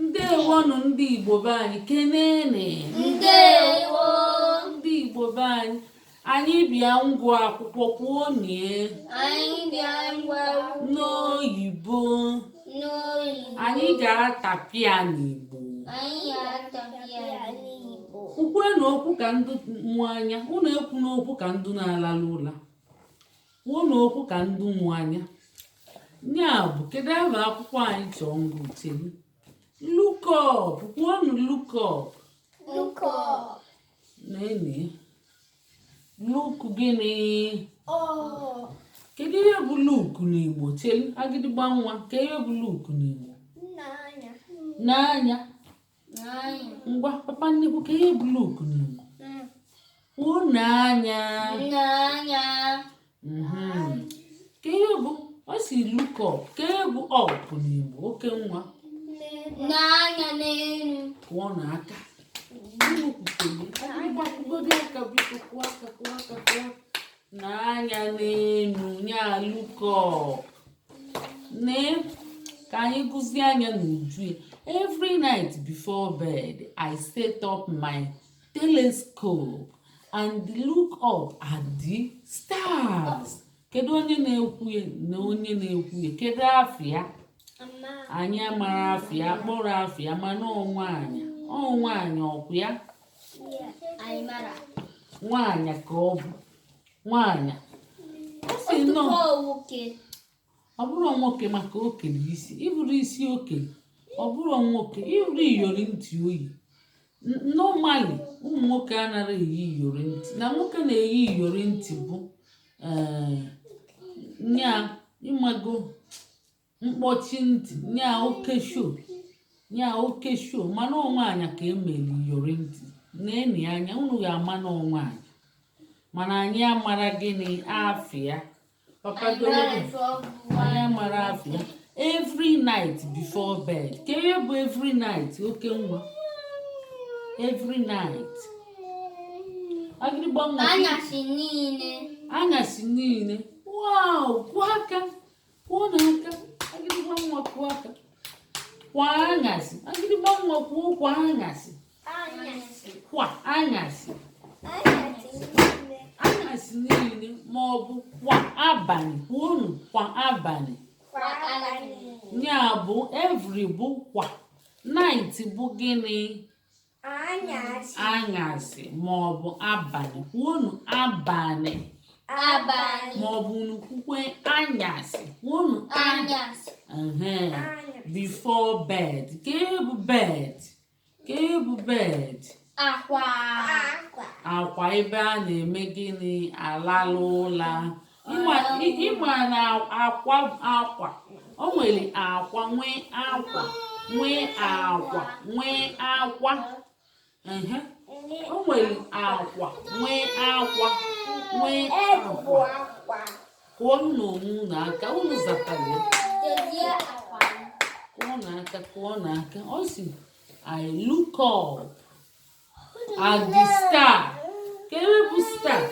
Ndewonụ ndị Igbo be anyị, kenene. Ndewo. Ndị Igbo be anyị, anyị bịa ngụ akwụkwọ, kwuo nie. Anyị bịa ngwa N'oyibo. N'oyibo. Anyị ga-atapịa n'Igbo. Anyị ga-atapịa n'Igbo. Kwukwenụ okwu ka ndụ mụ anya. Unu ekwu n'okwu ka ndụ na-alalụ ụla. Kwuonụ okwu ka ndụ mụ anya. Ya bụ, kedu aha akwụkwọ anyị chọọ ngụ? Chelu. Look up. Kwuonụ look up. Look up. Nene, look gịnị? Oh. Kedu ihe bụ look n'Igbo? Chelu, agịdịgba nwa, ka ihe bụ look n'Igbo? N'anya. N'anya. N'anya. Ngwa, papa nnekwu, ka ihe bụ look n'Igbo? Kwuo n'anya. N'anya. Ka ihe bụ, ọ si look up, ka ihe bụ up n'Igbo, oke nwa? N'anya n'elu. Kụọ n'aka. Unu kwutere. Agịdịgba, kwugodi aka, biko. Kụọ aka, kụọ aka, kụọ aka. N'anya n'elu nya, look up. Nee ka anyị gụzie anya n'uju ya. Every night before bed, I set up my telescope and look up at the stars. Kedu onye na-ekwu ya na onye na-ekwu ya? Kedu afịa? Anyị amara afịa, kpọrọ afịa, mana ọ nwaanyị, ọ nwaanyị ọkwụ ya. Anyị mara. Nwaanyị ka ọ bụ, nwaanyị. Ọ sị nọ. Ọtụtụ nwoke. Ọ bụrụ nwoke, maka okele isi ịbụrụ isi okele, ọ bụrụ nwoke ịbụrụ iyori ntị oyi. Normally ụmụ nwoke anaghị eyi iyori ntị. Na nwoke na-eyi iyori ntị bụ nya ịmago mkpọchi ntị, nya oke show, nya oke show. Mana ọ nwaanyị ka emere iyori ntị. Na-eni anya, unu ga-ama na ọ nwaanyị, mana anyị amara gịnị afịa papa. Anyị mara ife ọ bụ. Anyị amara afịa. Every night before bed, ka ihe bụ every night, oke nwa? Every night, agịrịgba nwa. Anyasị niile. Anyasị niile. Wow, kụọ aka, kụọ n'aka. Agịrịgba nwa, kụọ aka. Kwa anyasị, agịrịgba nwa, kwuo kwa anyasị. Anyasị. Kwa anyasị. Anyasị niile. Anyasị niile ma ọ bụ kwa abalị. Kwuonu kwa abalị. Kwa abalị. Ya bụ every bụ kwa, night bụ gịnị? Anyasị. Anyasị ma ọ bụ abalị. Kwuonu abalị. Abalị. Ma ọ bụ unu kwukwe anyasị. Kwuonu Anyasị. Ehe. Before bed, ka ihe bụ bed? Ka ihe bụ bed? Akwa. Akwa ebe a na-eme gịnị? Alalụ ụla. Ịma na akwa, akwa, o nwere akwa, nwee akwa, nwee akwa, nwee akwa. Ehe. O nwere akwa, nwee akwa, nwee akwa. Kụọ n'onwe unu aka, unu zatara ya. Dezie akwa. Kụọ n'aka, kụọ n'aka. Ọ si I look up at the star. Ka ebe bụ star?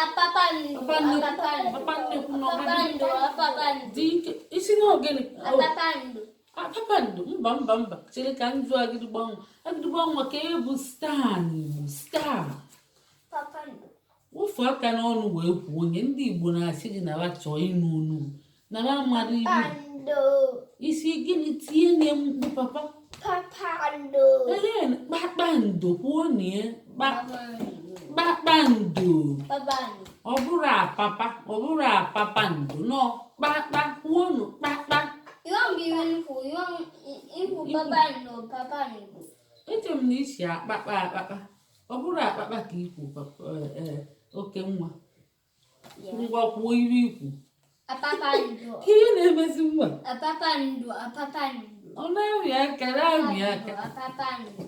Apapando. Papa nnukwu. Apapando. Papa nnukwu nọ. Apapando. Apapando. Dị ike isi na ogene. Apapando. Ah, kpakpando. Mba, mba, mba, chere ka m jụọ agịdịgba nwa. Agịdịgba nwa, ka ebe bụ star n'Igbo? Star. Kpakpando. Wụfu aka n'ọnụ wee kwuo. Onye ndị Igbo na-asị gị na ha chọọ ịnụ onu na ha mara ibu. Kpakpando. Isi gịnị? Tinye nye mkpu papa. Kpakpando. Ele kpakpando, kwuo na ya kpakpando. Kpakpando. Ọ bụrụ apapa, ọ bụrụ apapando nọ, kpakpa. Kwuonu kpakpa. You want be ikwu, you want ikwu kpakpando, kpakpando. Eche m na isi akpakpa akpakpa. Ọ bụrụ akpakpa ka ikwu, papa. Ee, oke nwa, ngwa, kwuo ire ikwu. Apapando. Ihe na-emezi nwa? Apapando, apapando. Ọ na-amị aka, na-amị aka. Apapando.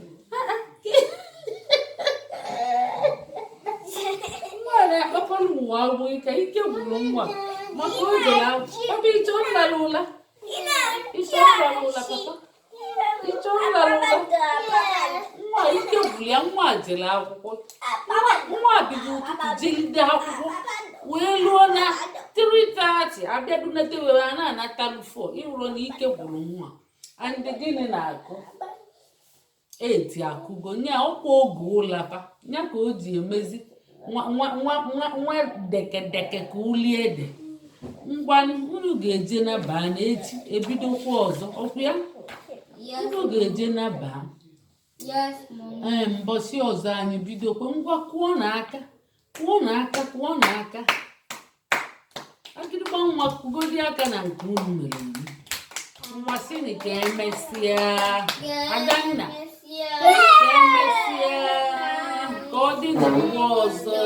Nwa na-akpakwara ụwa agbụghị ka ike gwụrụ nwa maka o jere akwụkwọ. Papa, ịchọ nlara ụla? Ịchọ nlara ụla, papa? Ịchọ nlara ụla? Nwa ike gwụrụ ya. Nwa jere akwụkwọ. Nwa bido ụtụtụ jelide akwụkwọ wee lụọ na 3:30, abịadunete wee a na-anatalụ 4. Ịhụrụ na ike gwụrụ nwa. And gịnị na-akụ? 8 akụgo nya, ọkwa oge ụlapa ya ka o ji emezi nwa nwa nwa nwa nwa dekedeke ka uli ede. Ngwanụ, unu ga-eje na baa na echi ebidokwa ọzọ, ọkwa ya? Yes. Unu ga-eje na baa. Yes, Mommy. Ee, mbọsị ọzọ anyị bidokwa. Ngwa, kụọ n'aka, kụọ n'aka, kụọ n'aka. Agịrịgba nwa, kụgodi aka na nke unu mere iri. Nwa, sịnị ka emesịa. Adanna, ka emesịa, ka ọ dị n'ụwa ọzọ.